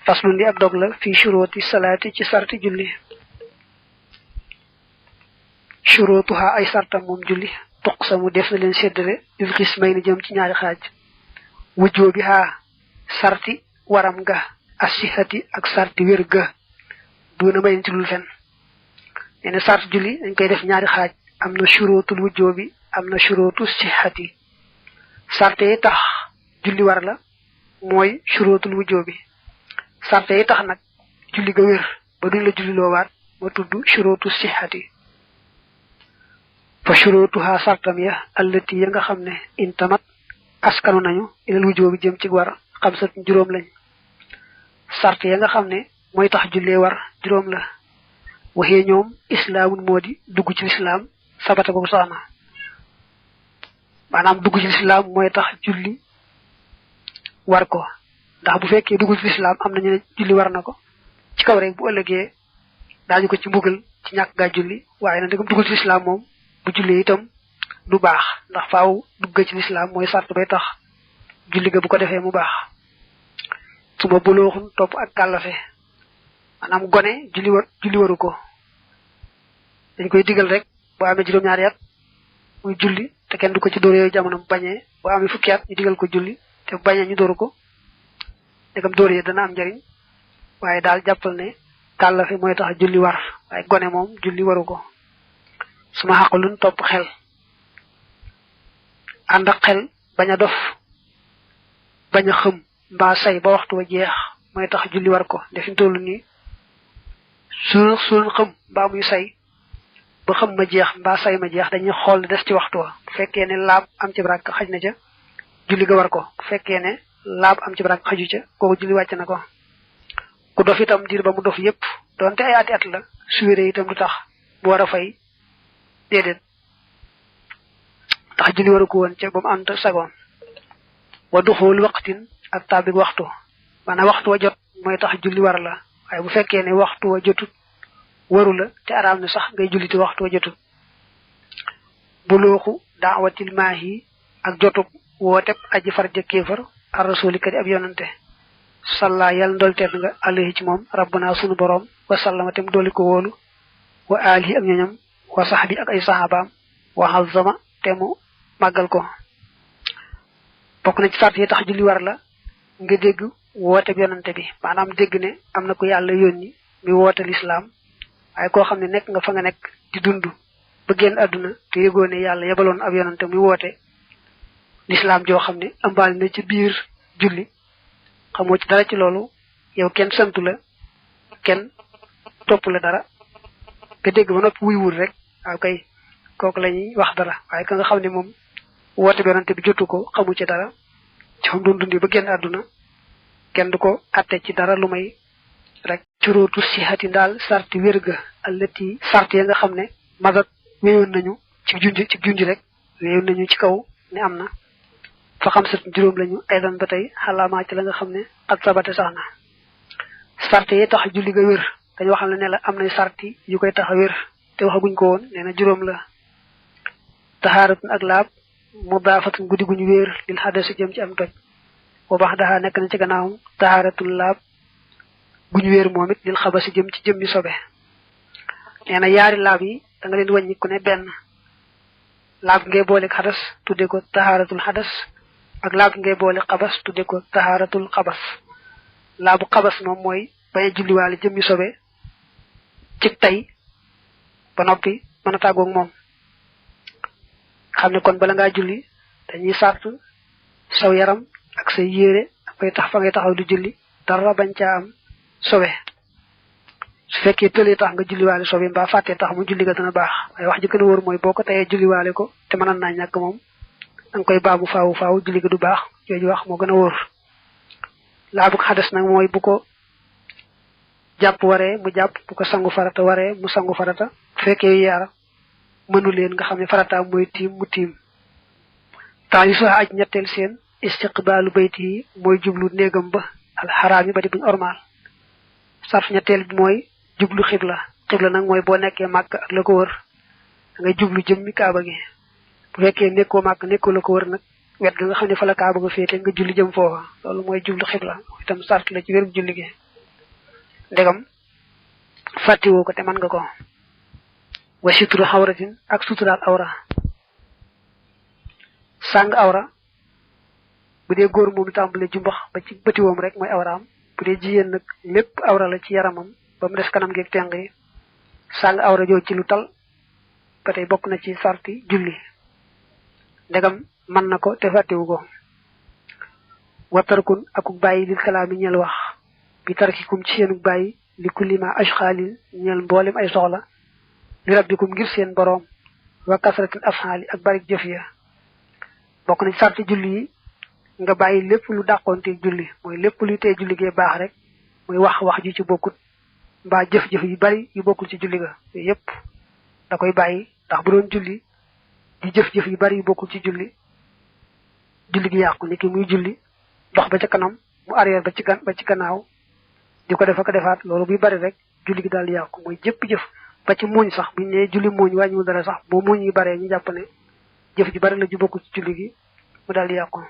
faslu li ab dog la fi shuruti salati ci sarti julli shurutuha ay sartam mom julli tuqsamu def na len séddale il qismayni jëm ci ñaari xaaj wujubiha sarti waram ga asihati ak sarti wér ga duna may ci lul fen ene sart julli dañ koy def ñaari xaaj amna shurutul wujubi amna shurutu sihati sarte tax julli war la moy shurutul wujubi sarte tax nak julli ga wér ba duñ la julli lo waat mo tuddu shurutu sihati fa shurutuha sartam ya allati ya nga xamne intamat askanu nañu ilal wujubi jëm ci war xamsat juroom lañ sart ya nga xamne moy tax julle war juroom la waxe ñoom islamun modi dugg ci islam sabata ko saana manam dugg ci islam moy tax julli war ko ndax bu fekke dugg ci islam amna ñu julli war nako ci kaw rek bu ëllëgé dañu ko ci mbugal ci ñak ga julli waye na dugg ci islam mom bu julli itam du baax ndax faaw dugg ci islam moy sart bay tax julli ga bu ko defé mu baax suma buluxun top ak kalafe manam gone julli waru ko dañ koy digal rek bo amé juroom ñaari at muy julli te kenn du ko ci door yoy jamono bañé bo amé fukki at ñu digal ko julli te bañé ñu door ko degam door yi dana am jariñ waye dal jappal ne kalafe moy tax julli war waye gone mom julli waru ko suma haqulun top xel and xel baña dof baña xam ba say ba waxtu wa jeex moy tax julli war ko defin tollu ni sul xam ba muy say ba xam ma jeex ba say ma jeex dañuy xol dess ci waxtu wa fekke ne laab am ci brak xajna ca julli ga war ko fekke ne laab am ci brak xaju ca ko julli wacc na ko ku dof itam dir ba mu dof yépp donte ay at la suwéré itam du tax bu wara fay dedet tax julli waru ko won ca bam ant sagon wa dukhul waqtin ak tabik waxtu mana waxtu wa jot moy tax julli war la waye bu fekke ne waxtu wa jotut waru la te aram na sax ngay julli te waxtu wa jotut buluxu da'watil mahi ak jotub wote aji farje kefar ar rasuli kadi ab yonante salla yal ndol tedd nga alayhi ci mom rabbuna sunu borom wa sallama tem doli ko wolu wa alihi ak ñoñam wa sahbi ak ay sahabam wa hazama temu magal ko bokk na ci sart yi tax julli war la nga dégg woote yonante bi manam dégg ne amna ko yalla yoni mi woote l'islam ay ko xamne nek nga fa nga nek di dundu ba genn aduna te yegone yalla yebalon ab yonante mi woote l'islam jo xamne ambal na ci biir julli xamoo ci dara ci lolu yow kenn santu la kenn top la dara nga dégg ba nopp wuy wul rek kay kooku lañuy wax dara waye ka nga xamne mom woote yonante bi jotu ko xamu ci dara ci xam doon dundi ba genn aduna kenn duko atté ci dara lumay rek curutu sihati dal sarti wérga allati sarti ya nga xamne magat wéyon nañu ci junj rek wéyon nañu ci kaw ni amna fa xam sat juroom lañu aydan batay halama ci la nga xamne qad sabata saxna sarti yi tax julli ga wér dañ waxal ne la amna sarti yu koy tax wér te waxaguñ ko won neena juroom la taharatun ak laab mudafatun gudi guñu wér lil hadass jëm ci am toj wa baxdaha nek na ci gannaaw taharatul lab buñu wër momit lil khabasi jëm ci jëm mi sobe neena yaari lab yi da nga leen wañi ku ne ben lab ngay bolé hadas tudé ko taharatul hadas ak lab ngay bolé khabas tudé ko taharatul khabas labu khabas mom moy baye julli wali jëm mi sobe ci tay ba nopi mëna tago ak mom xamne kon bala nga julli dañuy sartu saw yaram ak sa yéré ak fay tax fa ngay taxaw du julli dara bañ ca am sobe su fekkee tëlee tax nga julli waale sobe mbaa fàttee tax mu julli ga dana baax waaye wax ji gën a wóor mooy boo ko tayee julli waale ko te mënan naa ñàkk moom danga koy baamu faawu julli ga du baax jooju wax moo gën a wóor laa bu ko xades nag mooy bu ko jàpp waree mu jàpp bu ko sangu farata waree mu sangu farata bu fekkee yaara mënu leen nga xam ne farata mooy tiim mu tiim temps yi soo aj ñetteel seen istiqbalu bayti moy jublu negam ba al haram ba di buñ ormal sarf ñettel bi moy jublu qibla nak moy bo nekké makka ak lako wër nga jublu jëmmi kaaba gi bu fekkee nekko makka nekko lako wër nak wet nga xamne fa la kaaba nga fété nga julli jëm fofa lolu moy jublu qibla itam sarf la ci wër julli gi ndegam fàttiwoo ko te man nga ko wa sitru xawratin ak suturaal awra sàng awra bu dee góor moom tàmbale jumbax ba ci bëtiwoom rek mooy awraam bu dee jigéen nag lépp awra la ci yaramam ba mu des kanam geeg teng yi sàng awra joo ci lu tal ba tey bokk na ci sarti julli ndegam man na ko te fàttiwu ko watarkun akuk bàyyi lil kalaami ñel wax bi tarkikum ci seenuk bàyyi li kullima ashxaalin ñel mboolem ay soxla li rabbikum ngir seen boroom wa kasratil afhaali ak barik jëf ya bokk na ci sarti julli yi nga bàyyi lépp lu dàqoonte julli mooy lépp luy tee julli gee baax rek muy wax ju ci bokkut mbaa jëf-jëf yu bari yu bokkul ci julli ga yépp da koy bàyyi ndax bu doon julli di jëf-jëf yu bari yu bokkul ci julli gi yàqu ni ki muy julli dox ba ca kanam mu arrière ba ci gannaaw di ko def ak defaat loolu buy bari rek julli gi daal di yàqu mooy jëpp jëf ba ci muuñ sax buñ ne julli muuñ wàññiwul dara sax boo muuñ yi baree ñu jàpp ne jëf ju bari la ju bokkul ci julli gi mu daal di yàqu